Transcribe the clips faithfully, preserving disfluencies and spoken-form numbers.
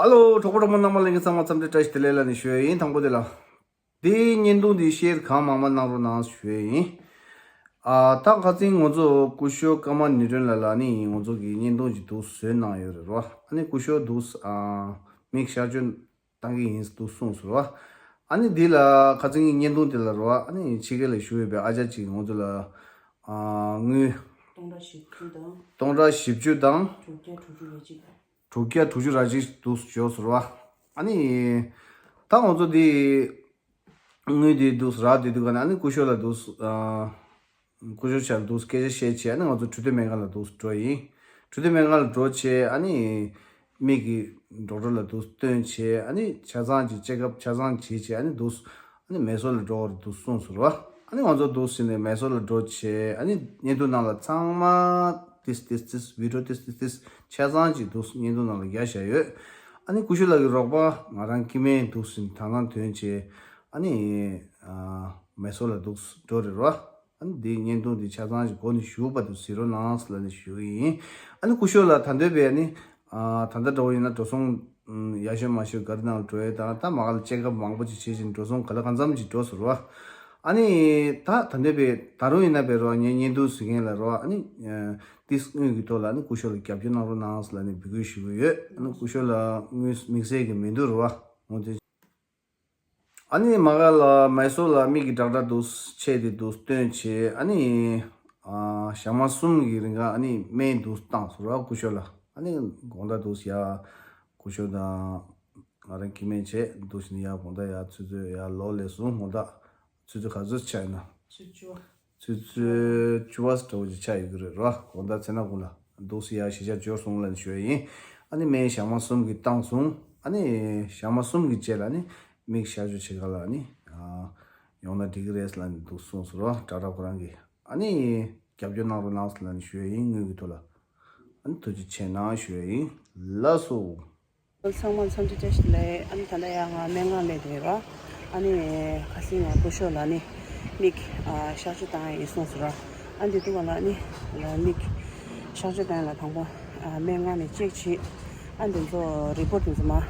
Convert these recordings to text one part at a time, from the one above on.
ཨ་ལོ། གྲོགས་པོ་གྲོགས་མོ་རྣམ་པ་ལྷན་རྒྱས་ཚང་མ་འཚམས་འདྲི་བཀྲ་ཤིས་བདེ་ལེགས་ལབ་ནས་ཞུ་ཡ་ཡིན། དང་པོ་དེ་ལ། འདིའི་བརྙན་ཐུང་འདི་ཤེར་གང་མང་མང་གནང་རོགས་གནང་ཞུ་ཡ་ཡིན། ཨ། ད་ཁ་སང་ང་ཚོ་སྐུ་ཞབས་ཀརྨ་ནེའུ་ཊོན་ལགས་ལ་ནི་ང་ཚོ་གི་བརྙན་ཐུང་ཅིག་འདུག་བཟོས་གནང་ཡོད་རེད་རོ། ཨ་ནི་སྐུ་ཞབས་འདུག་ཨ། མིག་གཤག་བཅོས་བཏང་གི་ཡིན་འདུག་གསུངས་སོང་རོ། ཨ་ནི་འདི་ལ་ཁ་སང་གི་བརྙན་ཐུང་དེ་ལ་རོ། ཨ་ནི་ཕྱི་རྒྱལ་ལ་བཞུགས་ཡོད་པའི་ཨ་ཅག་ཅིག་ང་ཚོ་ལ། ཨ། དངུལ་སྟོང་ཕྲག་བཞི་བཅུ་དང་། སྟོང་ཕྲག་བཞི་བཅུ་དང་། དྲུག་བརྒྱ་དྲུག་ཅུ་རེ་གཅིག་དྲུག་བརྒྱ་དྲུག་ཅུ་རེ་གཅིག་འདུག་འབྱོར་སོང་རོ། ཨ་ནི་ད་ང་ཚོ་འདི་དངུལ་འདི་འདུག་རག་དུས་དུས་ག་ནས་ཨ་ནི་སྐུ་ཞབས་ལ་འདུག་ཨ། སྐུ་ཞབས་ཆགས་འདུག་སྐད་ཆ་བཤད་བྱས། ཨ་ནི་ང་ཚོ་འཕྲོད་བསྟེན་སྨན་ཁང་ལ་འདུག་འགྲོ་ཡིན། འཕྲོད་བསྟེན་སྨན་ཁང་ལ་འགྲོ་བྱས། ཨ་ནི་མིག་གི་ཌོག་ཊར་ལ་འདུག་སྟོན་བྱས། ཨ་ནི་ཆ་ཚང་གི་ཅེག་ཨབ་ཆ་ཚང་བྱས་བྱས། ཨ་ནི་འདུག་ཨ་ནི་མེ་སོར་ལ་འགྲོ་བར་འདུག་གསུངས་སོང་རོ། ཨ་ནི་ང་ཚོ་འདུག་ཟིན་ནས་མེ་སོར་ལ་འགྲོ་བྱས། ཨ་ནི་བརྙན་ཐུང་ནང་ལ་ཚང་མ་ཏིས་ཏིས་ཏིས་བི་ཌིའོ་ཏིས་ཏིས་ཏིས་ཆ་ཚང་གི་འདུག་བརྙན་ཐུང་ནང་ལ་རྒྱག་བཞག་ཡོད། ཨ་ནི་སྐུ་ཞབས་ལགས་ཀྱི་རོགས་པ་ང་རང་སྐྱེ་དམན་འདུག་ཟིན་དང་དང་དོན་བྱས། ཨ་ནི་ཨ། མེ་སོར་ལ་འདུག་འགྲོ་རེད་རོ། ཨ་ནི་འདིའི་བརྙན་ཐུང་འདི་ཆ་ཚང་ཞིག་གོ་ནས་བཞུགས་པ་དུ་གཟིགས་རོགས་གནང་ལབ་ནས་ཞུ་གི་ཡིན། ཨ་ནི་སྐུ་ཞབས་ལགས་ད་འདོད་པས་ནི། ཨ། ད་ལྟ་འགྲོ་བ་ཡིན་ན་འགྲོ་སོང་ཡག་ཤོས་མ་ཤོས་ག་རེ་ནང་ལ་འགྲོ་ཡས་དང་། ད་མ་ག་ལ་ཅེག་ཨབ་མང་པོ་ཅིག་བྱེད་བཞིན་འགྲོ་སོང་ག་ལ་གང་འཚམ་ཅིག་འགྲོ་སོང་རོ། ཨ་ནི་ད་ད་འདོད་པས་ད་རུང་ཡིན་ན་བས་རོ། ངའི་བརྙན་ཐུང་གཟིགས་མཁན་ལ་རོ། ཨ་ནི་ཏིས་དངུལ་གྱི་ཐོག་ལ་ཨ་ནི་སྐུ་ཞབས་ལ་རྒྱབ་སྐྱོར་གནང་རོགས་གནང་ལབ་ནས་འབོད་སྐུལ་ཞུ་གི་ཡོད། ཨ་ནི་སྐུ་ཞབས་ལགས་དངུལ་དམིགས་བསལ་གྱི་མི་འདུག་རོ། འོ་དེ། ཨ་ནི་མ་ག་ལ་མེ་སོར་ལ་མིག་གི་ཌོག་ཊར་འདུག་ཆས་དེ་འདུག་སྟོན་བྱས། ཨ་ནི་ཨ། ཞག་མ་གསུམ་གྱི་རིང་ག་ཨ་ནི་སྨན་འདུག་བཏང་སོང་རོ་སྐུ་ཞབས་ལ། ཨ་ནི་དགོང་དག་འདུག་ཡ་སྐུ་ཞབས་དང་ང་རང་སྐྱེ་དམན་བྱས་འདུག་ཟིན་ཡ་དགོང་དག་ཡ་ཆུ་ཚོད་ཡ་ལོ་ལས་སོང་དགོང་དག་ཆུ་ཚོད་ག་ཚོད་ཆགས་ཡིན་ན། ཆུ་ཚོད་བཅུ་པ་ཟེར་འདྲ་བོ་ཅིག་ཆགས་ཡོད་ཀྱི་རེད་རོ། དགོང་དག་ཚེ་ན་ཀུན་ལ་འདུག་སེ་ཡ་གཞིས་ཆགས་འབྱོར་སོང་ལབ་ནས་ཞུ་ཡ་ཡིན། ཨ་ནི་སྨན་ཞག་མ་གསུམ་གྱི་བཏང་སོང་། ཨ་ནི་ཞག་མ་གསུམ་གྱི་རྗེས་ལ་ནི་མིག་གཤག་བཅོས་བྱེད་ག་ལ་ནི་ཡོང་ན་འགྲིག་གི་རེད་ལབ་ནས་འདུག་གསུངས་སོང་རོ། དྲ་གྲགས་ཁོ་རང་གིས། ཨ་ནི་རྒྱབ་སྐྱོར་གནང་རོགས་གནང་ལབ་ནས་ཞུ་ཡ་ཡིན། དངུལ་གྱི་ཐོག་ལ། ཨ་ནི་ཐུགས་རྗེ་ཆེ་གནང་ཞུ་ཡ་ཡིན། ལགས་སོ། ཚང་མ་འཚམས་འདྲི་བཀྲ་ཤིས་བདེ་ལེགས། ཨ་ནི་ད་ལྟ་ཡང་ང་སྨན་ཁང་སླེབས་བསྡད་ཡོད་ར། ཨ་ནི་ཁ་སང་ང་སྐུ་ཞབས་ལ་ནི་མིག་ཨ་གཤག་བཅོས་བཏང་ཡ་ཡིན་གསུངས་སོང་ར། ཨ་འདི་འདུག་ག་ལ་ནི་ལ་མིག་གཤག་བཅོས་བཏང་ཡ་ལ་དང་པོ་ཨ་སྨན་ཁང་ནས་ཅེག་བྱེད། ཨ་འདི་ཚོ་རི་པོཊ་འདི་ཚོ་མ་ཨ་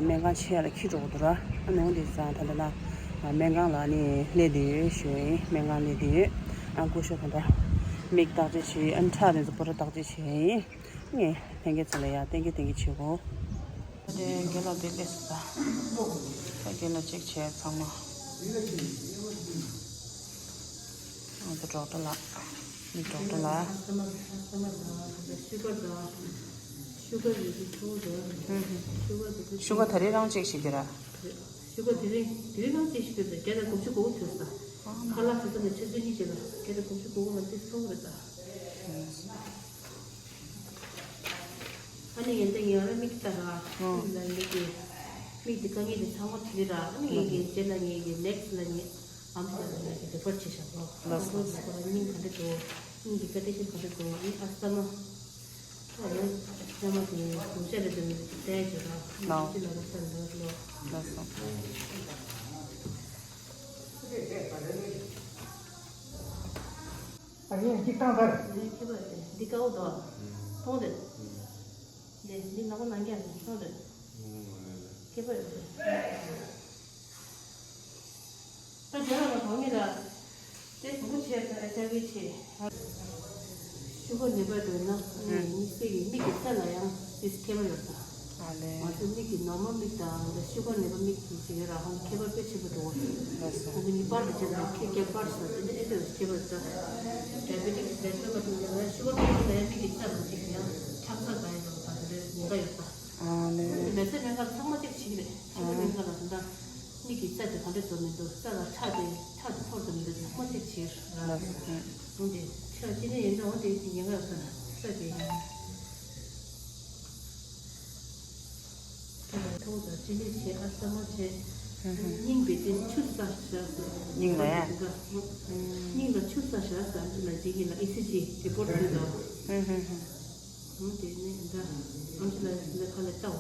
སྨན་ཁང་ཆེ་ཡ་ལ་འཁྱེར་འགྲོ་དགོས་འདུག་ར། ཨ་ནི་འོ་འདི་ཚང་ད་ལྟ་ན་ཨ་སྨན་ཁང་ལ་ནི་སླེབས་བསྡད་ཡོད་ཞུ་ཡ་ཡིན། སྨན་ཁང་སླེབས་བསྡད་ཡོད། ཨ་སྐུ་ཞབས་ད་ལྟ་མིག་བརྟག་དཔྱད་བྱེད། ཨ་ནི་ཁྲག་འདི་ཚོ་པུ་ར་བརྟག་དཔྱད་བྱེད་ཡ་ཡིན། ངས་ལྷན་རྒྱས་ཚོ་ལ་ཡ་ཏན་གི་ཏན་གི་བྱེད་དགོས། དེ་རྒན་ལགས་དེ་སླེབས་སོང་ད། ད་རྒན་ལགས་ཅེག་བྱས་ཚང་མ། ང་ཚོ་ཌོག་ཊར་ལགས། མི་ཌོག་ཊར་ལགས། ཨ་སྟ་མ་ཨ་སྟ་མ་དང་ཤུ་གར་དང་། ཤུ་གར་ཡོད་དུས་ཚོགས་དང་། ཤུ་གར་དེ་ཚོ། ཤུ་གར་ད་རེས་རང་ཅེག་བྱེད་ཀྱི་ར། ཤུ་གར་དེ་རིང་དེ་རིང་རང་ཅེག་བྱེད་ཀྱི་རེད། བརྒྱ་དང་དགུ་བཅུ་གོ་དགུ་ཐོན་སོང་ད། ཁ་ལག་ཟ་ས་ནས་ཆུ་ཚོད་གཉིས་རྗེས་ལ་བརྒྱ་དང་དགུ་བཅུ་གོ་དགུ་ལ་དེ་ཚོགས་རེད་ད། ཨ་ནི་ཡན་ཏན་ངས་ཨ་ར་མིག་ལྟ་ར། ཨོ། མིག་ལ་ངས་ཀྱི་མིག་འདི་དཀའ་ངལ་འདི་ཚང་མ་དྲིས་ར། ཨ་ནི་ངས་ཀྱི་རྗེས་ལ་ངས་ཀྱི་ནེག་སི་ལ་ངས་ཨམ་ལ་ངས་ཀྱི་རི་ཕོར་ཊ་བྱས་བཞག་རོགས། ལགས་སོ། ཨ་ཁོ་ལ་ཁོ་ལ་སྙིང་ག་འདྲ་འདུག་སྙིང་གི་ཀོན་ཌི་ཤན་ག་འདྲ་འདུག་ཨ་ནི་ཨ་སྟ་མ། ཨ་ནི་ཨ་སྟ་མ་དེ་སྡུག་ཅག་རེད་འདུག་མི་འདུག་དེ་བལྟས་བྱས་ར། ཨ་ནི་ལགས། ཅི་ལ་ར་ལྟ་ལ་ལོ། ལགས་སོ། ཨ་ནི་གཅིག་བཏང་ཚར། འདི་ཁྱད་པར་རེད། འདི་དཀར་པོ་འདུག་མཐོང་རེད། འདི་འདི་ནག་པོ་ནང་རྒྱ་མཐོང་རེད། ཁྱད་པར་རེད། ད་རྒྱ་ནག་ལ་གང་མི་ལ་དེ་དུམ་བུ་ཆེ་ས་ཨེ་ཆ་བི་ཆེ། ཤུ་གར་ནད་པ་འདྲ་ན་ཨ་ནི་དམིགས་བསལ་གྱི་མིག་གི་རྩ་ལ་ཡང་དེ་ཁྱད་པར་ཡོད་ད། ཨ་ལེ། ང་ཚོ་མིག་གི་ནོར་མལ་མིག་དང་ཤུ་གར་ནད་པ་མིག་གི་ཅིག་ཡོད་ར། ཧང་ཁྱད་པར་དཔེ་ཆེན་པོ་འདུག་ལགས་སོ། ང་ཚོ་གཉིས་པར་དུ་བྱས་ན་ཁྱི་རྒྱག་པར་ཟེར་དེ་འདྲ་ཨེ་འདྲ་ཁྱད་པར་འདུག་ཌའི་བེ་ཊིག་རེ་ཊི་ན་མ་དེ་ལ་ཤུ་གར་ནད་པ་ལ་ཡང་མིག་གི་རྩ་ལ་ཅིག་ཡང་ཁྲག་རྩ་འདྲ་ཡང་འདུག་ད་དེ་འདྲའི་ཉེན་ཁ་ཡོད་ད། ཨ་ལེ། མེད་ཚེ་སྨན་ཁང་ཚང་མ་ཅིག་བྱེད་ཀྱི་རེད། ཤུ་གར་སྨན་ཁང་ལ་ད་ལྟ་མིག་གི་རྩ་དེ་ག་འདྲ་འདུག་མི་འདུག་རྩ་ལ་ཁྲག་དེ་ཁྲག་དེ་ཚོར་འདུག་མི་འདུག་ཚང་མ་ཅིག་བྱེད་ར། ལགས་སོ། འོན་ཏེ་ཁྲག་ཅི་ནས་ཡིན་ན་འོན་ཏེ་ཉེན་ཁ་ཡོད་ས་ན་རྩ་དེ། མཐོང་དང་ཅི་ནས་བྱེད། ཨ་སྟ་མ་བྱེད། སྙིང་བེ་ཅིན་ཆུ་ས་ཞག་ཟེར། སྙིང་ལ་ཡ། སྙིང་ལ་ཆུ་ས་ཞག་ཟེར། ཨ་ཅི་ལ་ཇི་གི་ལ་ཨི་སི་ཇི་རི་པོར་ཊ་ཕུལ་དང་། ཧུམ་ཧུམ་ཧུམ། ཧུམ་དེ་ནས་ད་ཨམ་ཆི་ལ་ལ་ཁ་ལ་ལྟ་བ།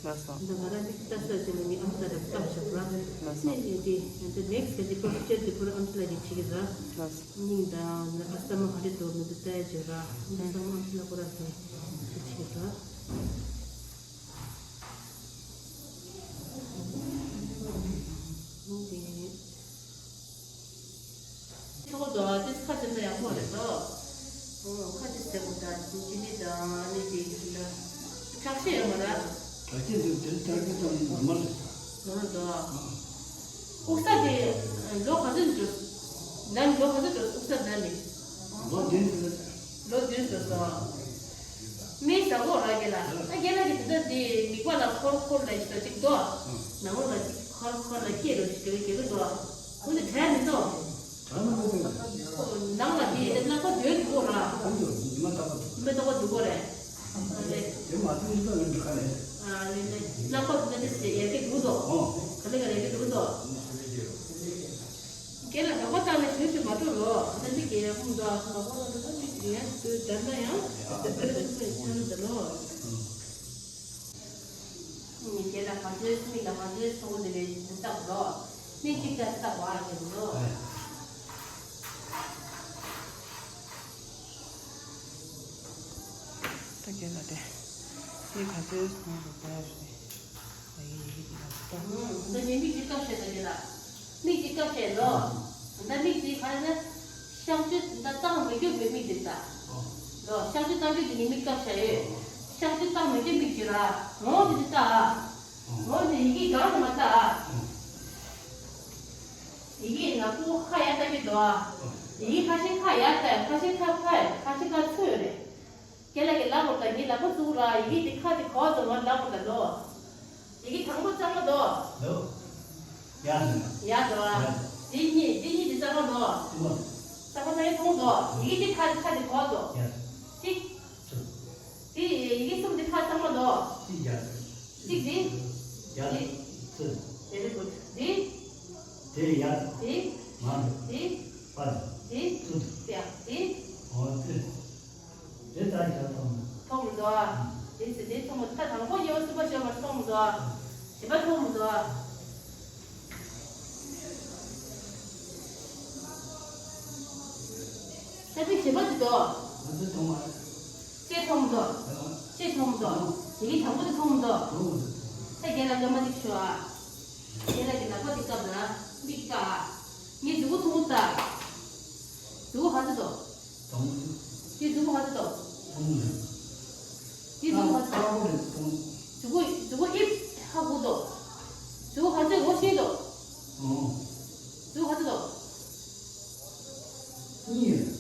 ལགས་སོ། ད་ང་རང་མིག་ལྟ་ས་ཅི་ལ་ངའི་ཨམ་ཆི་ལ་ལྟ་བ་ཞག་ལ། ལགས་སོ། ནས་ངས་དེ་ད་ནེག་སི་ཊི་རི་པོར་ཊ་ཅེ་རི་པོར་ཊ་ཨམ་ཆི་ལ་ཡི་བྱེད་ཀྱི་ར། ལགས་སོ། སྙིང་དང་ཨ་སྟ་མ་ག་འདྲ་འདུག་མི་འདུག་ལྟ་ཡ་བྱེད་ར། ཨམ་ཆི་ལ་ཁོ་ར་དེ་བྱེད་ར། ཚོགས་འདུ་ཨ་ཏི་ཁ་ཅན་ན་ཡག་པོ་རེད་དོ། ཨོ་ཁ་ཅི་ཟེར་གོ་ད་ཅི་ནི་ད་ནི་དེ་ཡིན་ན་ཁྲག་ཤེད་ཡོད་མ་ར། ཁྲག་ཤེད་འདུག་དེ་ཁྲག་ཤེད་ཙམ་ནོར་མལ་རེད། ནོར་མལ་འདུག་ཨ། དབུགས་ས་དེ་ལོ་ག་ཚོད་འགྲོ། ན་ནི་ལོ་ག་ཚོད་འགྲོ་དབུགས་ས་ན་ནི། ལོ་བདུན་ཙམ་རེད། ལོ་བདུན་ཙམ་སོང་། མི་ཟ་གོ་ར་རྒན་ལགས། ཨ་རྒན་ལགས་ཀྱི་དེ་ཚོ་དེ་མིག་པ་ལ་འཁོར་འཁོར་ལ་ཞིག་ཅིག་འདུག་ནང་ལོགས་ལ་ཅིག་འཁོར་འཁོར་ལ་སྐྱེས་རོ་ཞིག་དེ་བས་སྐྱེས་རོ་འདུག་ཁོང་ཚོ་དྲན་མི་འདུག་དྲན་མི་འདུག་ནང་ལ་དེ་ལག་པ་དོན་འདུག་གོ་ར། ཁོང་ཚོ་ཉི་མ་རྟག་པར་འདུག་ཉི་མ་རྟག་པར་འདུག་གོ་རེད། ཨ་ལེ། དེ་མ་ཐུག་ཡིན་པ་ཡིན་ག་རེད། ཨ་ལེ་ལེ། ལག་པ་དེ་འདྲ་དེ་ཡར་རྒྱས་འགྲོ་འདུག་ཨོ། ག་ལེ་ག་ལེ་ཡར་རྒྱས་འགྲོ་འདུག་རྒན་ལགས་ལག་པ་བཏང་ནས་ཞུ་ཞུ་མ་འགྲོ་རོགས། ད་འདི་རྒན་ཡང་ཁོང་ཚོ་ལག་པ་བཏང་ནས་ད་འདི་རྒན་ཡང་དུ་ད་ལྟ་ཡང་དེ་འདྲ་ཞུ་ཞུ་ནས་ད་ལོ། རྒན་ལགས་ག་ཚོད་སྨིག་ལ་ག་ཚོད་ཚོགས་འདི་རེད་འདི་བཏགས་རོགས། སྨིག་གཅིག་ལྟར་བཏགས་པ་རེད་ལོ། ད་རྒན་ལགས་དེ་སྨིག་ག་ཚོད་ཚོགས་འདི་ལྟར་རེད། འདི་ཉིད་མིག་འདི་སྐབས་ཤེས་ད་ལ། མིག་འདི་སྐབས་ཤེས་ལོ། ད་མིག་འདི་ག་རེ་ན། ཤག་ཆུ་ད་བཏང་མི་རྒྱུ་བའི་མིག་འདི་ལྟ། ལོ་ཤག་ཆུ་བཏང་རྒྱུ་འདི་ཉིད་མིག་སྐབས་ཤེས་ཡོད། ཤག་ཆུ་བཏང་མི་རྒྱུ་མིག་འདི་ར། ངོ་འདི་འདི་ལྟ། ངོ་འདི་ཡི་གེ་གང་དུ་མ་ལྟ། ཡི་གེ་ནག་པོ་ཁ་ཡར་ལྟ་གི་འདུག་ཨ། ཡི་གེ་ཁ་ཤས་ཁ་ཡར་ལྟ་ཁ་ཤས་ཁ་ཕར་ཁ་ཤས་ཁ་ཚུར་རེད། རྒན་ལགས་ཀྱི་ལག་པ་ལ་ངའི་ལག་པ་བཙུགས་ར་ཡི་གེ་དེ་ཁ་དེ་གོ་དང་ང་ལག་པ་ལ་ལོ། ཡི་གེ་དང་པོ་གཙང་མ་དོ། ལོ། ཡ་ཟེར་ན། ཡ་དོ། ཡ། དེ་གཉིས་དེ་གཉིས་དེ་གཙང་མ་དོ། དེ་མ། གཙང་མ་ན་ཡི་མཐོང་དོ། ཡི་གེ་དེ་ཁ་དེ་ཁ་དེ་གོ་དོ། ཡ། གཅིག་ཚུར། དེ་ཡི་གེ་གསུམ་དེ་ཁ་གཙང་མ་དོ། གཅིག་ཡ་ཟེར། གཅིག་དེ། ཡ། དེ། ཚུར། དེ་རེ་དགོས། དེ། དེ་ཡ། དེ། མ། དེ། པ། དེ། ཚུར། དེ། དེ། འོ་དེ། དེ་ལྟར་བྱ་ཐོག་མ། ཐོག་མི་འདུག་ཨ། དེ་ཚེ་དེ་ཐོག་མ་ཐ་དང་པོ་ཉེ་བ་གསུམ་པ་བྱ་བར་ཐོག་མི་འདུག་ཨ། བཞི་པ་ཐོག་མི་འདུག་ཨ། ས་པའི་བཞི་པ་དེ་འདུག་ང་ཚོ་ཐོག་མ། ལྕེ་ཐོག་མི་འདུག་ལྕེ་ཐོག་མི་འདུག་དེ་གི་དང་པོ་དེ་ཐོག་མི་འདུག་ཐོག་མི་འདུག་ས་རྒན་ལགས་སྐར་མ་གཅིག་ཞུ་ཨ། རྒན་ལགས་ཀྱི་ལག་པ་དེ་སྐབས་ལ་མིག་ལྟ་ཨ། ངའི་མཛུ་གུ་ཐུང་ངུ་ལྟ། མཛུ་གུ་ག་ཚོད་འདུག་དང་པོ། དེ་མཛུ་གུ་ག་ཚོད་འདུག་དང་པོ་རེད། དེ་མཛུ་གུ་ག་ཚོད་འདུག་དང་པོ་རེད་དང་པོ། མཛུ་གུ་མཛུ་གུ་ཨིབ་ཧ་གོ་འདུག་མཛུ་གུ་ག་ཚོད་ངོ་ཤེས་འདུག་ཨོ། མཛུ་གུ་ག་ཚོད་འདུག་གཉིས་རེད།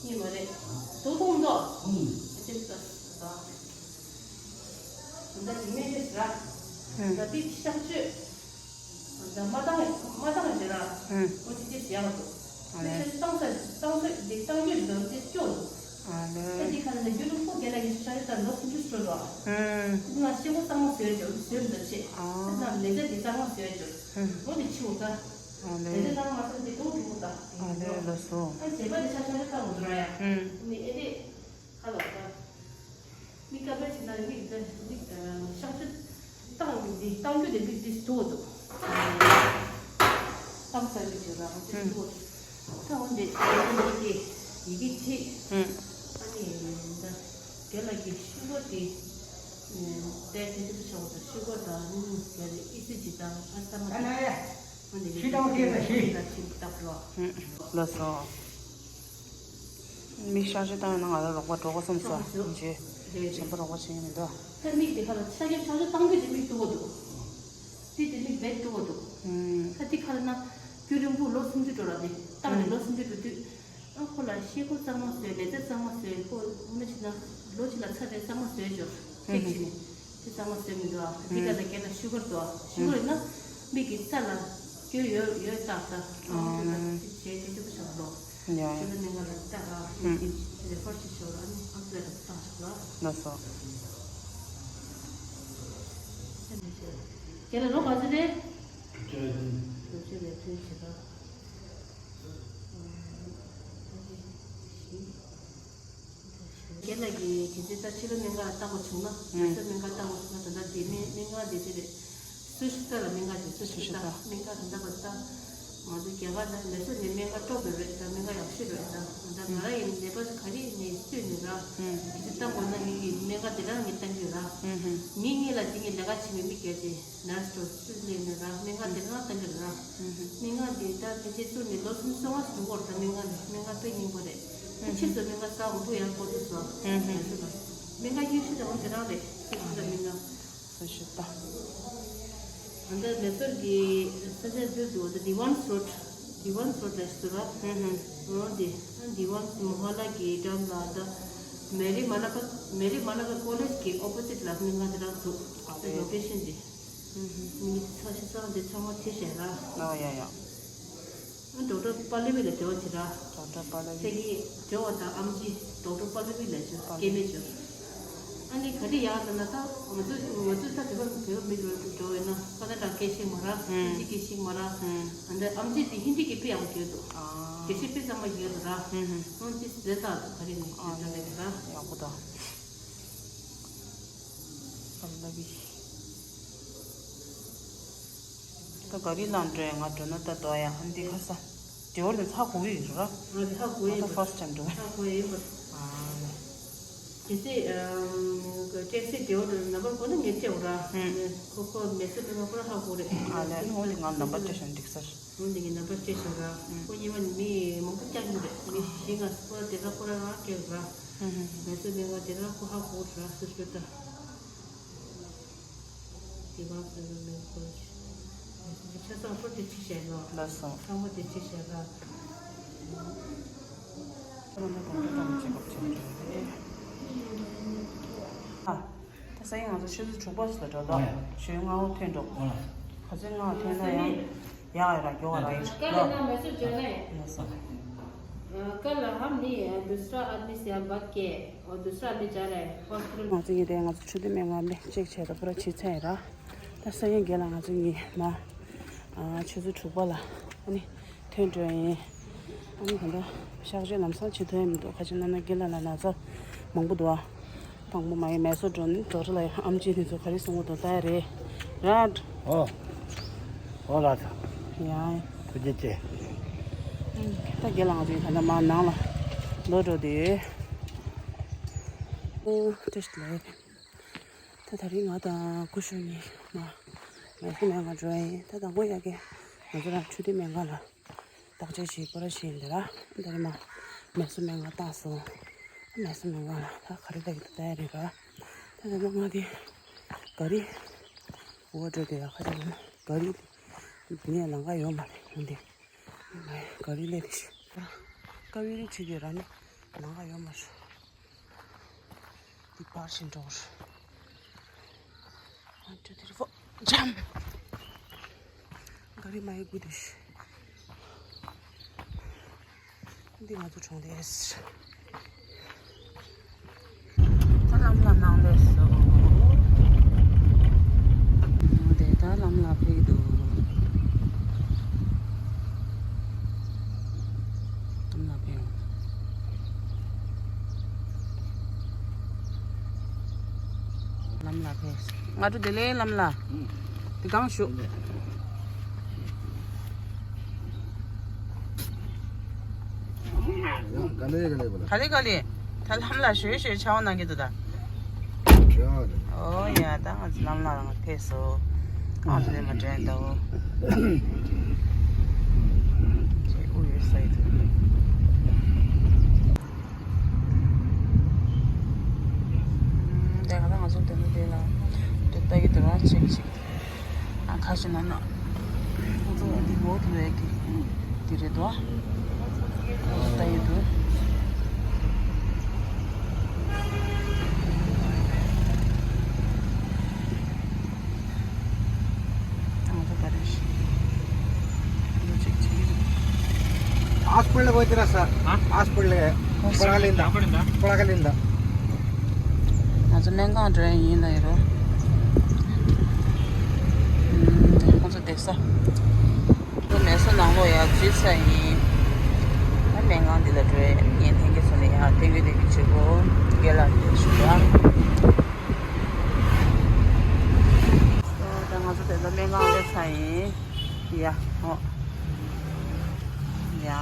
གཉིས་མ་རེད། མཛུ་གུ་མཐོང་འདུག་མཐོང་འདུག་ཨ་ཅེ་མི་ཚོ་ཟ། ད་དེ་མེད་ཅེས་ཟ། ད་དེ་གཤག་བཅོས། ད་མ་བཏང་མ་བཏང་ཞེ་ར། ཨོ་ཅི་ཅི་ཟེར་ཡག་འདུག་ཨ་ལེ། ཤ་བཏང་ས་བཏང་ས་འདི་བཏང་རྒྱུ་རེད་འདུག་དེ་སྐྱོ་འདུག་ཨ་ལེ། ད་དེ་ཁ་ལ་ནི་རྒྱུ་ནི་ཁོ་རྒན་ལགས་ཀྱི་ཤ་རེ་ད་ལོ་སུམ་ཅུ་སོ་འགྲོ། ཨ། ང་ཤེས་པོ་གཙང་མ་བཟོས་འཇོག་བཟོས་མི་འདུག་ཅེས། ཨ། ད་ལས་ཀ་འདི་གཙང་མ་བཟོས་འཇོག་ཨོ་དེ་ཆུ་ད། ཨ་ལེ། ལས་ཀ་གཙང་མ་བཟོས་འདི་ཏོག་ཏོག་ད། ཨ་ལེ་ལགས་སོ། ད་བྱེད་པ་འདི་ཤ་ཤ་རེ་ད་འོ་འགྲོ་ཡ། ཨ་ནི་ཨེ་དེ། ཁ་ལོ་ད། མི་ཀ་པེ་ཆེ་ན་མི་ད་མི་ད་ཤག་ཆུ་བཏང་འདི་བཏང་རྒྱུ་དེ་མི་དེ་ཐུག་འདུག་བཏང་ས་རྒྱུ་ཆེ་རང་དེ་ཐུག་འདུག་ད་འོན་ཏེ་ཡི་གེ་ཡི་གེ་ཐིག་ཨ་ནི་ད་རྒན་ལགས་ཀྱི་ཤུ་གུར་དེ་དེ་དེ་དེ་ཆོག་ད་ཤུ་གུར་དང་ཨ་ནི་རྒན་ལགས་ཨི་སི་ཇི་དང་ཨ་ས་མ་དང་ཨ་ནི་ཤི་དང་ཤི་དང་ཤི་ད་ཆིག་བཏགས་རོགས། ལགས་སོ། མིག་གཤག་བཅོས་བཏང་ཡོད་ན་ང་ལ་རོགས་པ་འགྲོ་དགོས་བསམ་སོང་། རྗེས་གཞན་པ་རོགས་པ་བྱེད་ཀྱི་མི་འདུག་ད་མིག་དེ་ཁ་ལ་ཤ་རྒྱབ་ཤ་རྒྱབ་བཏང་རྒྱུ་དེ་མིག་སྡུག་གོ་འདུག་དེ་དེ་མིག་བེད་སྡུག་གོ་འདུག་ད་དེ་ཁ་ལ་ན་རྒྱུན་རིང་པོ་ལོ་སུམ་ཅུ་འགྲོ་ལ་དེ་བཏང་ནས་ལོ་སུམ་ཅུ་འགྲོ་དུས་ཨ་ཁོ་ལ་ཤེས་ཁོ་གཙང་མ་བཟོས་ལས་རྩལ་གཙང་མ་བཟོས་ཁོ་མི་བྱེད་ན་ལོ་གཅིག་ལ་ཚར་རེ་གཙང་མ་བཟོས་འཇོག་ཅེས་བྱས་ནས། དེ་གཙང་མ་བཟོས་མི་འདུག་ཨ། འདི་ག་ལ་སྐྱེས་ན་ཤུ་གར་འདུག་ཨ། ཤུ་གར་ཡིན་ན་མིག་གི་རྩ་ལ་སྐྱོན་ཡོད་ཡོད་རྟགས་ད། ཨ། དེ་བྱས་དེ་ཚོ་བཞག་རོགས། ཡ། ཤུ་གར་ནི་ང་ལ་རྟགས་ཨ། ཨ། དེ་རེ་ཕར་ཞིག་ཞོག་ཨ་ནི་ཨ་ཙི་རེ་བཏང་ཞོག་ལ། ལགས་སོ། ཁྱེད་ལ་ལོ་ག་ཚོད་རེད། དྲུག་ཅུ་རེད། དྲུག་ཅུ་རེད་དྲུག་ཅུ་རེད། རྒན་ལགས་ཀྱིས་གལ་སྲིད་ད་ཕྱི་ལོགས་སྨན་ཁང་ལ་བཏང་བ་བྱུང་ན། ལག་པའི་སྨན་ཁང་བཏང་བ་བྱུང་ན་ད་ལྟ་དེ་སྨན་སྨན་ཁང་དེ་དེ་རེད། སུ་ཤི་ཏ་ལ་སྨན་ཁང་དེ་སུ་ཤི་ཏ་སྨན་ཁང་ད་ལྟ་བ་ད་ ང་ཚོ་རྒྱ་གར་ལ་མེ་སོར་ནས་སྨན་ཁང་སྤྲོ་དགོས་རེད་ད། སྨན་ཁང་ཡག་ཤོས་རེད་ད། ད་ང་རང་ཡིན་ནད་པ་ག་རེ་ནས་བསུས་ནས་ར། ཨུམ། དེ་ཚོ་བཏང་དགོས་ན་ངེད་ཀྱི་སྨན་ཁང་དེ་རང་ངས་བཏང་གི་ར། ཨུམ་ཧུམ། ངེད་ངེད་ལ་དེ་ངས་ལས་ཀ་བྱེད་མི་མི་སྒེར་གྱི་ནར་སི་འགྲོ་སུས་སླེབས་ནས་ར། སྨན་ཁང་དེ་རང་བཏང་གི་ར། ཨུམ་ཧུམ། སྨན་ཁང་དེ་ད་དེ་ཚེ་བཙུགས་ནས་ལོ་གསུམ་སོ་ལྔ་ཟིན་གྱི་ཡོད་རེད་ད། སྨན་ཁང་ནས་སྨན་ཁང་དཔེ་རྙིང་པ་རེད། ཨུམ་ཕྱིས་སུ་སྨན་ཁང་གསར་མང་པོ་ཡང་བསྐོ་ཐུབ་སོང་། ཨུམ་ཧུམ། ཡག་ཤོས་རེད། སྨན་ཁང་རྙིང་ཤོས་དང་དེ་རང་རེད། ཕྱིས་སུ་སྨན་ཁང་། ས་ཤི་ད། ཨ་འདི་མེ་སོར་གྱི་ས་ཆ་འདི་འདུག་ད་དི་ཝན་སི་རོཌ། དི་ཝན་སི་རོཌ་ལ་ཟེར་བ། ཧུམ་ཧུམ། འོ་དེ། ཨ་དི་ཝན་སི་མོ་ཧ་ལ་གི་འགྲམ་ལ་ད། མེ་རི་མ་ན་ཀ། མེ་རི་མ་ན་ཀ་ཀོ་ལེཇ་གི་ཨོ་པོ་ཟིཊ་ལ་སྨན་ཁང་དེ་འདྲ་འདུག་ཨ་དེ་ལོ་ཀེ་ཤན་དེ། ཧུམ་ཧུམ། ངས་ས་ཆ་ཚང་དེ་ཚང་མ་བྲིས་བཞག་ར། ཨ་ཡ་ཡ། ཨ་ཌོག་ཊར་པ་ལེ་བི་ལ་འབྲེལ་བ་བྱེད་ར། ཌོག་ཊར་པ་ལེ་བི། ཁྱེད་ཀྱིས་འབྲེལ་བ་དང་ཨེམ་ཆི་ཌོག་ཊར་པ་ལེ་བི་ལ་བྱོས། པ་ལེ་བི། སྐད་མེད་བྱོས། ཨ་ནི་ག་རེ་ཡག་ལབ་ན་ད་ང་ཚོ་ང་ཚོ་ད་བོད་པ་བོད་པ་མི་འགྲོ་འགྲོ་བས་ན་ཁ་ན་ཌ་སྐད་ཤེས་མ་ར། ཧིན་དི་སྐད་ཤེས་མ་ར། ཧིན། ཨ་འདི་ཨེམ་ཆི་དེ་ཧིན་དི་སྐད་དཔེ་ཡག་པོ་ཡོད་འདུག་ཨ། དགེ་བཤེས་དཔེ་གཙང་མ་ཡོད་འདུག་ར། ཧིན་ཧིན། ཨ་ནི་དེ་ཟེར་ད་ག་རེ་ནི་ཨ་ཡོད་ད་ལེ་ར། ཡག་པོ་ད། པ་ལེ་བི། ད་ག་རི་ལ་འགྲོ་ཡ། ང་འགྲོ་ན་ད་དོ་ཡ། ཨ་འདི་ཁ་ས་དེ་འོ་ལས་ཧ་གོ་ཡི་ར། ང་འདི་ཧ་གོ་ཡི། ད་ཕར་སི་ཊ་ཊེམ་འགྲོ། ཧ་གོ་ཡི་པ། ཨ་ལེ། དེ་ཚེ་ཨམ་ཀྲེ་སི་དེ་འོ་ལས་ནམ་བར་གོ་ན་ངས་སྤྲད་འོ་ར། ཧུམ། ཁོ་ཁོ་མེ་སི་ཏི་ཁོ་ར་ཧ་གོ་རེད། ཨ་ལེ། ཨ་ནི་འོ་ལས་ང་ནམ་བར་སྤྲད་ཤོག་འགྲིག་ས་རེད། འོ་འདི་གི་ནམ་བར་སྤྲད་ཤོག་ར། ཧུམ། ཁོ་གཉིས་པ་ནི་མི་མང་པོ་བཀྱག་གི་རེད། མི་བཞི་ལྔ་ཁོ་ར་དེ་ག་ཁོ་ར་རང་སྤྲད་ར། ཧུམ་ཧུམ། མེ་སི་ཏི་ནས་ང་དེ་ག་ཁོ་ཧ་གོ་ར་སུ་སུ་ད། དེ་བ་ཚོ་ལ་མེད་ཁོ། ཆ་ཚང་པོ་དེ་ཅི་བྱས་ལོ། ལགས་སོ། ཚང་མ་དེ་ཅི་བྱས་ལ། ཨ། ད་ས་ཡིན་ང་ཚོ་ཆུ་ཚོད་དྲུག་པ་ཞིག་ལ་འགྲོ་ལོ། ཨོ་ཡ། ཞོན་སྔ་བོ་ཐོན་འགྲོ། ཨོ་ཡ། ག་ཚོད་སྔ་བོ་ཐོན་ན་ཡང་། ཡག་ཡོད་ར་མགྱོགས་ར་ཡོད། कल है ना, मैं से जो है। ལགས་སོ། अ, कल हम नहीं है, दूसरा आदमी से हम बात किए, और दूसरा आदमी जा रहा है हॉस्पिटल। ང་ཚོ་ཡིན་དེ་ང་ཚོ་ཆུ་ཚོད་མེད་ང་མེད་ཅེག་བྱས་ཏེ་པུ་ར་བྱས་ཚར་ཡིན་ར། ད་ས་ཡིན་རྒན་ལགས་ང་ཚོ་གཉིས་མ། ཨ། ཆུ་ཚོད་དྲུག་པ་ལ་ཨ་ནི་ཐོན་འགྲོ་ཡིན། ཨ་ནི་ད་ལྟ་གཤག་བཅོས་ལམ་སང་བྱེད་ཐུབ་ཡ་མི་འདུག་ག་ཅི་ན་ན་རྒན་ལགས་ལ་ན་ཚ་མང་པོ་འདུག་ཨ། དང་པོ་མ་ཡིན་མེ་སོར་འགྲོ་ནི་ཌོག་ཊར་ལ་ཡང་ཨམ་ཆི་དེ་ཚོ་ག་རེ་གསུང་གི་འདུག་ལྟ་ཡ་རེད། ར། ཨོ། ཨོ་ལགས་སོ། ཡ། ཐུགས་རྗེ་ཆེ། ད་རྒན་ལགས་ང་ཚོ་ད་ལྟ་མར་ནང་ལ་ལོག་འགྲོ་དུས། ཨོ་ཏེ་ལེ། ད་ད་རིང་ང་དང་སྐུ་ཞབས་གཉིས་མ་མེ་སོར་སྨན་ཁང་འགྲོ་ཡ་ཡིན། ད་དང་པོ་ཡ་གི་ང་ཚོ་རང་ཆུ་ཚོད་སྨན་ཁང་ལ། བརྟག་དཔྱད་བྱེད་པར་ཕྱིན་འདི་ར། འདི་རེད་མ། མེ་སོར་སྨན་ཁང་བཏང་སོང་། མེ་སོར་སྨན་ཁང་ལ་ད་ག་རེ་ལབ་ཀྱི་འདུག་ལྟ་ཡ་རེད་ར། ད་ད་ང་དེ་ག་རི་འོ་འགྲོ་དེ་ཡ་ཁ་ཅིག་ག་རི་ངས་ལམ་ཁ་ཡོད་མ་རེད་ཡོང་དེ། ག་རི་ལས་དེ་ཤི་ར། ཀ་བེ་རི་ཁྲི་དེ་ར་ནི་ལམ་ཁ་ཡོད་མ་རེད། འདི་པར་ཞིག་འགྲོ་རེད། One, two, three, four. Jump. ག་རི་མ་ཡི་དགུ་དེ། འདི་ང་ཚོ་གྲོང་རྡལ། ད་ལམ་ལ་ནང་ལས་སོ། དེ་ད་ལམ་ལ་ཕེབས་འདུག་ལམ་ལ་ཕེབས། ལམ་ལ་ཕེབས། ང་ཚོ་དེ་ལས་ལམ་ལ། དེ་གང་ཞུ། ག་ལེ་ག་ལེ་བ་ལ། ག་ལེ་ག་ལེ། ད་ལམ་ལ་ཞུ་ཞུ་ཆའོ་གནང་གི་འདུག་ད། ཨོ་ཡ་ད་ང་ཚོ་ལམ་ལ་ང་ཕེབས་སོ། ང་ཚོ་ནས་མ་དྲན་ད་འོ། དབུ་ཡོད་ས་ཡོད། དེ་ག་ད་ང་ཚོ་དེ་ནས་དེ་ལ་འདུག་ལྟ་གི་འདུག་ར་ཅིག་ཅིག་ཨ་ཁ་ཤས་ན་ན། ཁོ་ཚོ་འདི་འོག་ཏུ་ལས་ཀྱི་འདི་རེད་དོ། ལྟ་ཡི་འདུག་ང་ཚོ་ག་རེ་ཞིག་ལོ་ཅིག་བྱེད་ཀྱི་འདུག་ཧོ་སི་པི་ཊལ་གོ་ཅི་ར་ས། ཧ། ཧོ་སི་པི་ཊལ་གོ་ཅི་ར་ལིན་ད། ཧོ་སི་པི་ཊལ་གོ་ཅི་ར་ལིན་ད། ང་ཚོ་སྨན་ཁང་འགྲོ་ཡ་ཡིན་ལ་ཡོད་རོ། ཁོང་ཚོ་བསྡད་ས། ཁོང་ཚོ་མེ་སོར་ནང་ལོགས་ཡར་འཛུལ་ས་ཡིན། ཨ་སྨན་ཁང་འདི་ལ་འགྲོ་ཡ་ངས་ལྷན་རྒྱས་ཚོ་ནས་ཡར་སྟོན་གི་སྟོན་གི་བྱེད་དགོས། རྒན་ལགས་འདིར་ཞུ་ར། ད་ང་ཚོ་དེ་ཚོ་སྨན་ཁང་སླེབས་ས་ཡིན། ཡ་ཧོ། ཡ།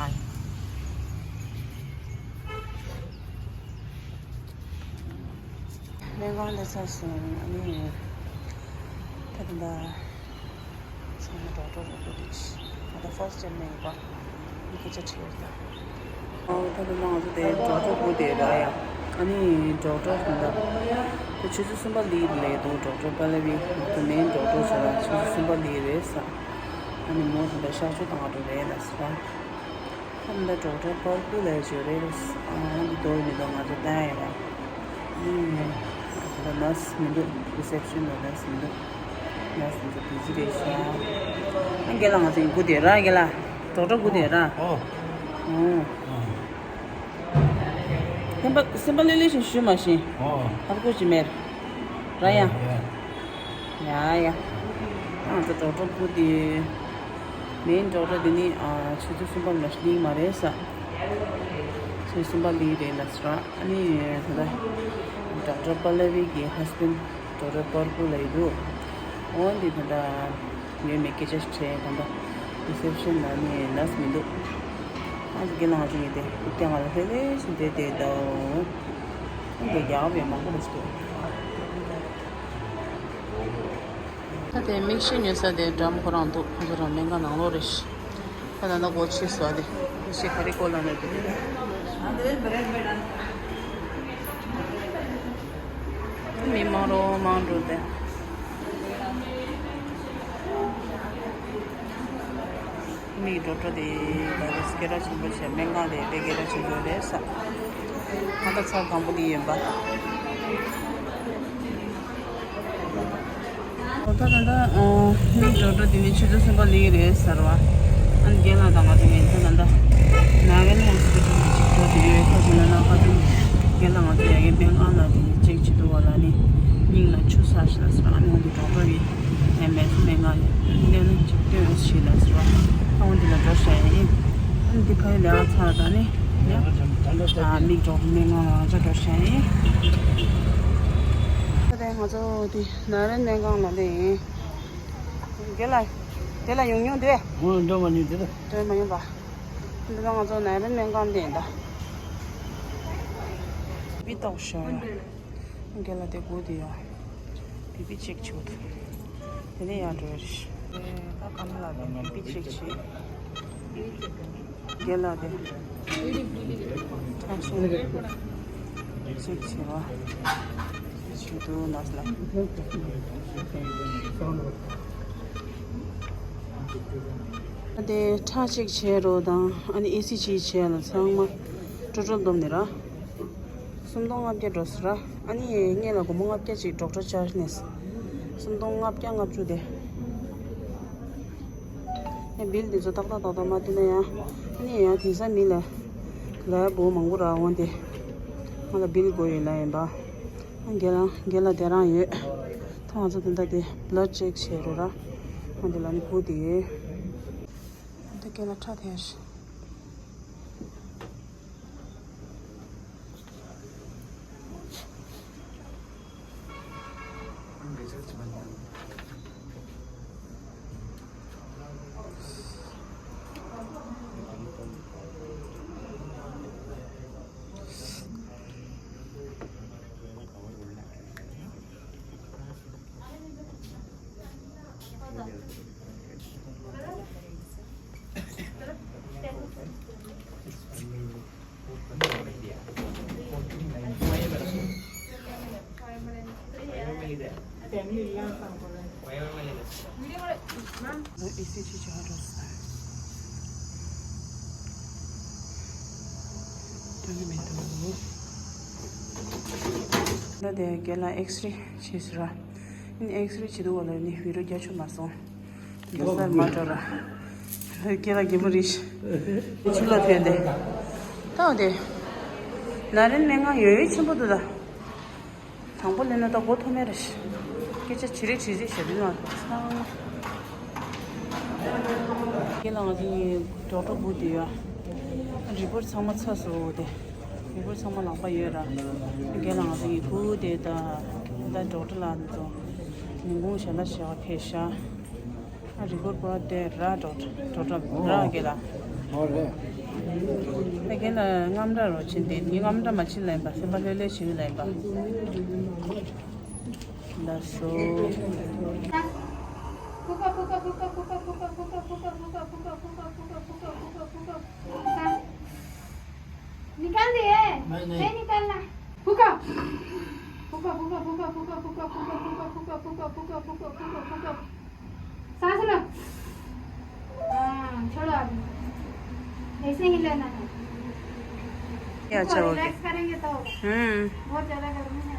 སྨན་ཁང་སླེབས་ཚར་སོང་། ཨ་ནི་ད་ལྟ་ཚང་མ་ཌོག་ཊར་རེ་པོ་ཊི་ང་ད་ཕར་སི་ཊི་ཊེམ་ནས་ཡིན་པ། ཨ་ནི་སྐད་ཆ་དྲིས་ཡོད་ད། ཨོ་ད་ལྟ་ང་ཚོ་དེ་ཌོག་ཊར་སྒུག་བསྡད་ར་ཡ། ཨ་ནི་ཌོག་ཊར་ད་ལྟ་དེ་ཆུ་ཚོད་གསུམ་པ་སླེབས་རེད་འདུག་ཌོག་ཊར་པ་ལ་བི་དེ་མེན་ཌོག་ཊར་ཟེར་བ་ཆུ་ཚོད་གསུམ་པ་སླེབས་རེད་ཟེར། ཨ་ནི་མོ་ད་ལྟ་གཤག་བཅོས་བཏང་འགྲོ་རེད་ལ་ཟེར་བ། ཁམས་ད་ཌོག་ཊར་པར་པུ་ལ་འབྱོར་རེད། ཨ་འདི་དོར་མི་འདུག་ང་ཚོ་ལྟ་ཡ་ཡ། ཨུམ། ད་ནར་སི་མི་འདུག་རི་སེབ་ཤན་ལ་ནར་སི་མི་འདུག་ནར་སི་མི་འདུག་བི་ཟི་རེད་ཤག་ཨ་རྒན་ལགས་ང་ཚོ་སྒུག་བསྡད་ར་རྒན་ལགས། ཌོག་ཊར་སྒུག་བསྡད་ར། ཨོ། ཨོ། སེམས་པ་སེམས་པ་ལྷོད་ལྷོད་བྱས་ཞུ་མ་ཤེས། ཨོ། ཧ་གོ་ཅི་མེད། ར་ཡ། ཡ། ཡ་ཡ། ང་ཚོ་ཌོག་ཊར་སྒུག་དེ། མེན་ཌོག་ཊར་དེ་ནི་ཨ་ཆུ་ཚོད་གསུམ་པ་ལ་སླེབས་མ་རེད་ས། ཆུ་ཚོད་གསུམ་པ་སླེབས་རེད་ལ་ཟེར། ཨ་ནི་ད་ལྟ་ཌོག་ཊར་པ་ལ་བི་གི་ཧ་སི་བྷེན་ཌི་ཌོག་ཊར་པར་པུ་ལ་ཡི་འདུག་འོན་ཏེ་ད་ལྟ་ངས་མི་སྐད་ཆ་ཞིག་དྲིས། ད་ལྟ་རི་སེབ་ཤན་ལ་ནི་ནར་སི་མི་འདུག་ཨ་ཙི་རྒན་ལགས་ང་ཚོ་ངས་དེ་སྐུ་རྟེན་ང་ལ་ལྷོད་ལྷོད་ཞིག་བསྡད་བསྡད་འདུག་ཨ་འདི་རྒྱག་པའི་མང་པོ་རེད་ཟེར། ད་དེ་མིག་ཤེལ་ཉོ་ས་དེ་འགྲམ་ཁོ་རང་འདུག་ཁོ་ཚོ་རང་སྨན་ཁང་ནང་ལོགས་རེད་ཤག་ད་ད་ལྟ་སྒོ་ཕྱེ་སོང་། ཨ་དེ་མིག་ཤེལ་ག་རེ་བཀོལ་ལབ་ན་དེ་མི་མང་རུ་མང་འགྲོ་དེ། མིག་ཌོག་ཊར་དེ་ད་རེས་སྐད་གྲགས་ཆེན་པོ་བྱས། སྨན་ཁང་དེ་དཔེ་སྐད་གྲགས་ཆེན་པོ་རེད་ས། ང་ད་ཚར་དང་པོ་དེ་ཡིན་པ། ཨོ་ད་ད་ད་མིག་ཌོག་ཊར་དེ་ནི་ཆུ་ཚོད་གསུམ་པ་སླེབས་རེད་ཟེར་བ། ཨ་ནི་རྒན་ལགས་དང་ང་ཚོ་ངས་ད་ད་ད་ནཱ་རན་ཧོ་སི་པི་ཊལ་ལ་ཅིག་འགྲོ་དེ་ཡོད། ཁ་ཅིག་ན་ན་ཁ་ཅིག་རྒན་ལགས་ང་ཚོ་ཡ་གི་སྨན་ཁང་ལ་དེ་ཅེག་བྱེད་འདུག་བ་ལ་ནི་སྙིང་ལ་ཆུ་ཟགས་ཤག་ཟེར། ཨ་ནི་འོན་ཏེ་ཌོག་ཊར་ཡིན། ཨེ་མེད་སྨན་ཁང་ཡིན། སླེབས་ན་ཅིག་སྟོན་རོགས་བྱེད་ལ་ཟེར་བ། ཨ་འོ་འདི་ལ་འགྲོ་བྱ་ཡིན། ཨ་འདི་ཕ་ཡུལ་ལས་ཀ་ཚར་ད་ནི་ཡ། ཨ་མིག་ཌོག་ཊར་སྨན་ཁང་ལ་ང་ཚོ་འགྲོ་བྱ་ཡིན། ད་ལྟ་ང་ཚོ་འདི་ནཱ་རན་སྨན་ཁང་ལ་སླེབས་ཡིན། དེ་ལ་དེ་ལ་ཡོང་མྱོང་དེ། ངོ་འགྲོ་མ་མྱོང་དེ་ལ། འགྲོ་མ་མྱོང་པ། འདི་ལ་ང་ཚོ་ནཱ་རན་སྨན་ཁང་སླེབས་ཡིན་ད། བི་ཏོག་ཤོར་ཡ། རྒན་ལགས་དེ་སྒུག་དེ་ཡོད། བི་པི་ཅེག་བྱེད་དགོས་འདུག་དེ་ནས་ཡར་འགྲོ་ཡ་རེད། ད་ཀམ་ལགས་དེ་བི་པི་ཅེག་བྱེད། རྒན་ལགས་དེ་ཁྲག་ཤེད་ཅེག་བྱེད་པ་བྱེད་འདུག་ལགས་ལ། ད་དེ་ཁྲག་ཅེག་བྱེད་རོགས་དང་། ཨ་ནི་ཨེ་སི་ཇི་བྱེད་ཡ་ལ་ཚང་མ་ཊོ་ཊལ་བསྡོམས་ནས་ར། སུམ་སྟོང་ལྔ་བརྒྱ་འགྲོ་ཟེར་ར། ཨ་ནི་སྔོན་ལ་སྒོར་མོ་ལྔ་བརྒྱ་ཅིག་ཌོག་ཊར་ཅར་ཇི་ནས། སུམ་སྟོང་ལྔ་བརྒྱ་ལྔ་བཅུ་དེ། ཨ་བིལ་དེ་ཚོ་ཏག་ཏག་ཏག་ཏག་མ་བསྟན་ན་ཡང་། ཨ་ནི་ཡང་དེང་སང་མི་ལ་ལ་ཡ་བོ་མང་པོ་རག་འོང་དེ། ང་ལ་བིལ་དགོས་ཡོད་ལ་ཡིན་པ། ཨ་རྒན་ལགས་རྒན་ལགས་དེ་རང་ཡོད། ད་ང་ཚོ་དེ་འདྲ་དེ་བི་ལཌ་ཅེག་བྱེད་རོགས་ར། ཨ་འདི་ལ་ནི་བུ་དེ་ཡོད། ད་རྒན་ལགས་ཁྲག་ཐེངས་ཤིག་ཨི་སི་ཇི་བྱ་འགྲོ་ས། དོན་མི་འདུག་ད་དེ་རྒན་ལགས་ཨེགས་རེ་བྱས་ཟེར་ར། ཨེགས་རེ་བྱེད་དུས་བ་ལ་ནི་བི་ཌི་ཡོ་རྒྱག་ཆོག་མ་སོང་། དེ་སར་མ་འགྲོ་ར། རྒན་ལགས་རྒན་པོ་རེད་ཤག་ཕྱི་ལོགས་ཐོན་ཏེ། ད་འོ་དེ། ནཱ་རན་སྨན་ཁང་ཡོད་ཡོད་ཆེན་པོ་འདུག་ད། དང་པོ་སླེབས་ན་ད་མགོ་མཐོ་དམན་རེད་ཤག་སྐད་ཆ་བྱེད་རེས་བྱེད་རེས་བྱ་དུས་ན་ཚང་མ། རྒན་ལགས་ང་ཚོ་གཉིས་ཌོག་ཊར་སྒུག་བསྡད་ཡོད། རི་པོར་ཊི་ཚང་མ་ཚར་སོང་དེ། རི་པོར་ཊི་ཚང་མ་ལག་པ་ཡོད་ར། རྒན་ལགས་ང་ཚོ་གཉིས་སྒུག་བསྡད་ད། ད་ཌོག་ཊར་ལགས་ང་ཚོ་ཉིན་གུང་ཞལ་ལག་བྱེད་པར་ཕེབས་ཤག་ཨ་རི་པོར་ཊི་པུ་ར་དེ་ར་ཌོག་ཊར་ཌོག་ཊར་ར་རྒན་ལགས། ཨོ་རེད། ད་གིན་ལ་རྔམ་སྐྲག་རོ་ཕྱིན་ཏེ་ངས་རྔམ་སྐྲག་མ་ཕྱིན་ལབ་ཡིན་པ། སེམས་པ་ལྷོད་ལྷོད་བྱེད་ཡོད་ལབ་ཡིན་པ། ལགས་སོ། निकाल दे। नहीं, नहीं। नहीं निकालना। फूको। फूको, फूको, फूको। सांस लो। हाँ, छोड़ो अभी। ऐसे ही लेना है। ये अच्छा हो गया। रिलैक्स करेंगे तो होगा। हम्म। बहुत ज्यादा गर्मी है।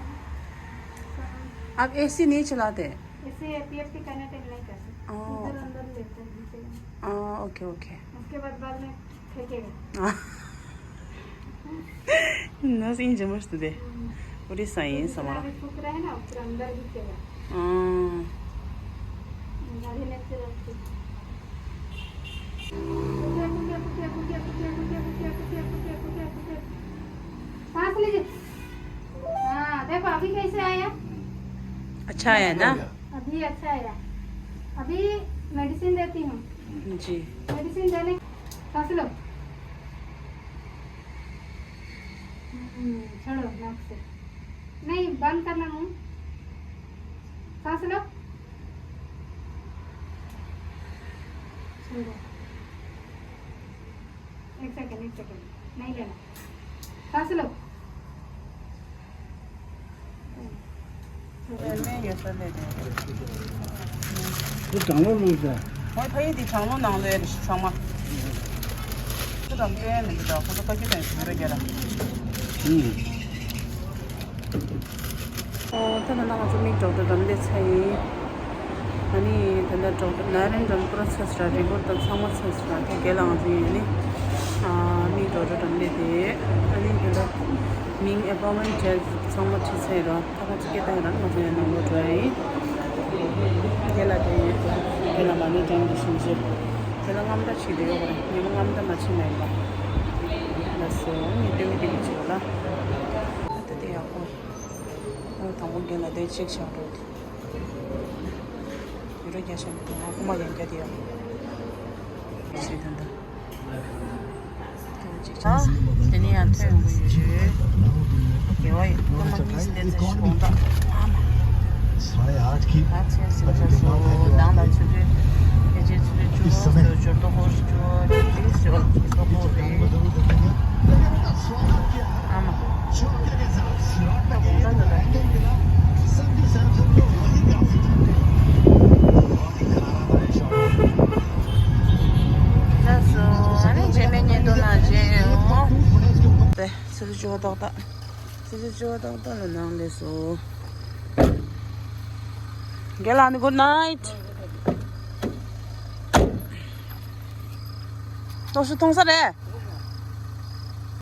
आप एसी नहीं चलाते? एसी पीएफटी कनेक्ट नहीं कर सकते। ओ। इधर अंदर लेते हैं, नीचे। ओ, ओके, ओके। उसके बाद, बाद में फेंकेगा। हाँ। नस इन जमस दे। हम्म। पूरी सही है, जितना समारा। अभी फूक रहे हैं ना, पूरा अंदर ही चला। हाँ। अभी नेचुरल से। सांस लीजिए। हाँ, देखो अभी कैसे आया? अच्छा आया ना? अभी अच्छा आया। अभी मेडिसिन देती हूँ। जी। मेडिसिन देने, सांस लो। हम्म, छोड़ो नाक से। नहीं, बंद करना मुंह। सांस लो। छोड़ो। एक सेकंड, एक सेकंड। नहीं लेना। सांस लो। ཁོ་གྲང་མོ་ལུགས་ཟེར། ཁོའི་ཕ་ཡུལ་དེ་གྲང་མོ་ནང་ལོས་རེད་ཚང་མ། ཁོ་དང་སྐྱོན་ཡང་མི་འདུག་ད་ཁོ་ཚོ་ཁ་རྒྱུ་དང་ཞུ་རོ་རྒྱ་ར། ཨུམ། ཨོ་ད་ད་ང་ཚོ་མིག་ཌོག་ཊར་འགྲམ་སླེབས་ཚར་ཡིན། ཨ་ནི་ད་ལྟ་ཌོག་ཊར་ནཱ་རེན་ཌྲན་པུ་ར་ཚར་ཚར་ར་རི་པོར་ཊི་དང་ཚང་མ་ཚར་ཚར་ར། ད་རྒན་ལགས་ང་ཚོ་ཡིན་ནི། ཨ་མིག་ཌོག་ཊར་འགྲམ་སླེབས་ཏེ། ཨ་ནི་ད་ལྟ་མིང་ཨེ་པོའིན་མེན་ཊི་བྱས་ཚང་མ་བྲིས་ཚར་ར། ད་ཁ་ཅིག་སྐད་བཏང་ར་ང་ཚོ་ཡང་ནང་ལོགས་འགྲོ་ཡ་ཡིན། རྒན་ལགས་དེ་ཡོད་དེ། རྒན་ལགས་མ་ཎི་བགྲངས་ཏེ་གསུང་ཆོས། རྒན་ལགས་རྔམ་སྐྲག་བྱེད་དེ་ཡོད་པ་རེད། ཉི་མ་རྔམ་སྐྲག་མ་བྱེད་ན་ཡིན་པ། ལགས་སོ། ངས་སྟོན་གི་སྟོན་གི་བྱེད་པ་ལ། ད་དེ་ཡག་པོ། ཨོ་དང་པོ་རྒན་ལགས་དེ་ཅིག་བཞག་འགྲོ་དེ། ཡུ་རོ་རྒྱ་ཆེན་པོ་དེ་ང་རྐུ་མ་ཡང་རྒྱ་དེ་ཡོད། ཞེས་དོན་དུ། དེ་ནས་ཡང་ཐོན་དགོས་ཡོད་རེད། དགེ་བ་ཡི་སྐར་མ་གཉིས་སུ་བསྟན་ཚེ་ཞིག་དགོངས་དག་ཨ་མ། ད་ཚེ་སྲིད་ཚེ་སོ་ནང་ལ་ཚུད་དུས་ཕལ་ཆེར་ཚུད་དུས་ཅུ་ལོ་སོ་འབྱོར་ཏོ་ཧོར་ཞུ་ཅུ་ལོ་ཞུ་ཅུ་ལོ་ཧོར་རེད། ཨ་མ། ད་དགོངས་དག་འདོད་ད། ལགས་སོ། ཨ་ནི་རྗེས་མའི་བརྙན་ཐུང་ནང་མཇལ་ཡོང་། དེ་ཆུ་ཚོད་བཅུ་པ་ཏག་ཏག་ཆུ་ཚོད་བཅུ་པ་ཏག་ཏག་ལ་ནང་སླེབས་སོང་། རྒན་ལགས་ནི་གུཌ་ནའིཊ། རྟོག་ཞིབ་མཐོང་ས་རེད།